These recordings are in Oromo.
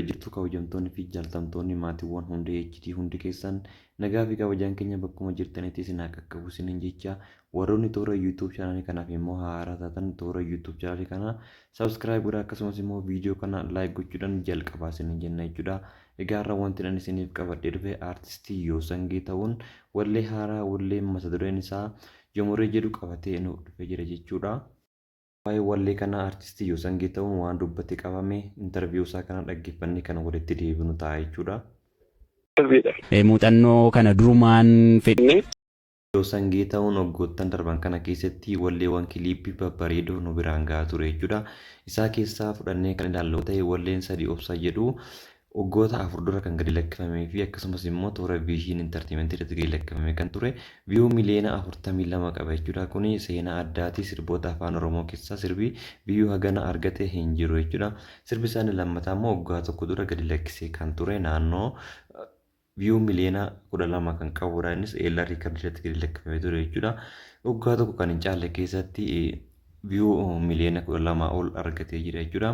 Jirtu kabajamtoonni fi jaallatamtoonni maatiiwwan hundee HD, hundi keessan nagaa fi kabajaan keenya bakkuma jirtanitti isin haa qaqqabu isiniin jecha, warroonni toora YouTube chaanalii kanaaf immoo haaraa taatan toora YouTube chaanalii kana subscribe godhaa, akkasumas immoo viidiyoo kana like gochuudhaan jalqabaa isiniin jenna jechuudha. Egaa har'a wanti ani isiniif qabadhee dhufe aartistii Yoosan Geetahuun wallee haaraa, wallee mata dureen isaa Jomoree jedhu qabatee nuuf dhufee jira jechuudha. Waa'ee wallee kanaa Artisti Yoosan Geetahuun waan dubbate qabame interview isaa kana dhaggeeffannee kan walitti deebinu ta'a jechuudha. Sirriidha. Muuxannoo kana durumaan fedhii. Yoosan Geetahuun waggoottan darban kana keessatti walleewwan kiliippii babbareedoo nu biraan gahaa ture jechuudha. Isaa keessaa fudhannee kan ilaallu yoo ta'e, walleen Sadii Obsa jedhu waggoota 4 dura kan gadi lakkifamee fi akkasumas immoo toora Vision Entertainment irratti gadi lakkifamee kan ture view miliyoona 42 qaba jechuudha. Kuni seenaa addaati, sirboota afaan Oromoo keessaa sirbi view hagana argate hin jiru jechuudha. Sirbi isaa inni lammataa immoo waggaa tokko dura gadi lakkisee kan ture naannoo view miliyoona 12 kan qabudha. Innis Eelaa Riikard irratti gadi lakkifamee ture jechuudha. Waggaa tokko kan hin caalle keessatti view miliyoona 12 ol argatee jira jechuudha.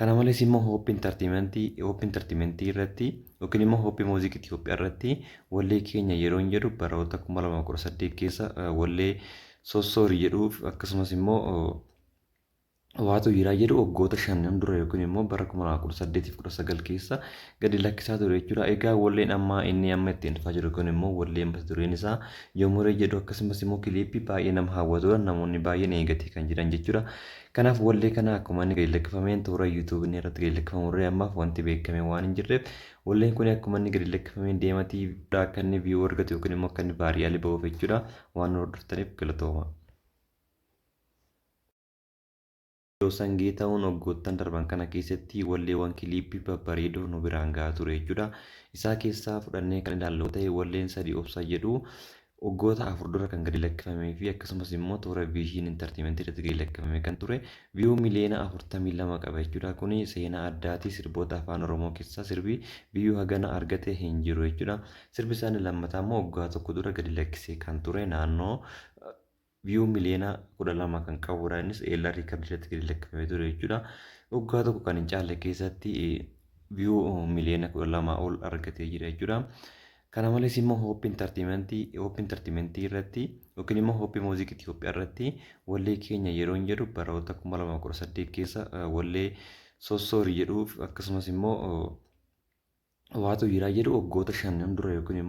Kana malees immoo Hope Entertainment, Hope Entertainment irratti yookiin immoo Hope Music Itoophiyaa irratti wallee keenya yeroo hin jedhu baroota 2018 keessa wallee Sossoori jedhuuf, akkasumas immoo Waatu Jiraa jedhu waggoota shanan dura yookiin immoo bara 2018 fi 19 keessa gadi lakkisaa ture jechuudha. Egaa walleen ammaa inni amma ittiin dhufaa jiru kun immoo wallee mata dureen isaa Yomoree jedhu, akkasumas immoo kiliippii baay'ee nama hawwatudha. Namoonni baay'een eegatee kan jiran jechuudha. Kanaaf wallee kana akkuma inni gadi lakkifameen toora YouTube inni irratti gadi lakkifamu irree ammaaf wanti beekame waan hin jirreef, walleen kun akkuma inni gadi lakkifameen deematii akka inni view argatu yookiin immoo akka inni vaariyaalii ba'uuf jechuudha. Waan nu hordoftaniif galatooma. Yoosan Geetahuun waggoottan darban kana keessatti walleewwan kiliippii babbareedoo nu biraan gahaa ture jechuudha. Isaa keessaa fudhannee kan ilaallu yoo ta'e, walleen Sadii Obsa jedhu waggoota 4 dura kan gadi lakkifamee fi akkasumas immoo toora Vision Entertainment irratti gadi lakkifamee kan ture view miliyoona 42 qaba jechuudha. Kuni seenaa addaati, sirboota afaan Oromoo keessaa sirbi view hagana argate hin jiru jechuudha. Sirbi isaa inni lammataa immoo waggaa tokko dura gadi lakkisee kan ture naannoo view miliyoona 12 kan qabudha. Innis Eelaa Riikard irratti gadi lakkifamee ture jechuudha. Waggaa tokko kan hin caalle keessatti view miliyoona 12 ol argatee jira jechuudha. Kana malees immoo Hope Entertainment, Hope Entertainment irratti yookiin immoo Hope Music Itoophiyaa irratti wallee keenya yeroo hin jedhu baroota 2018 keessa wallee Sossoori jedhuuf, akkasumas immoo Waatu Jiraa jedhu waggoota shanan dura yookiin immoo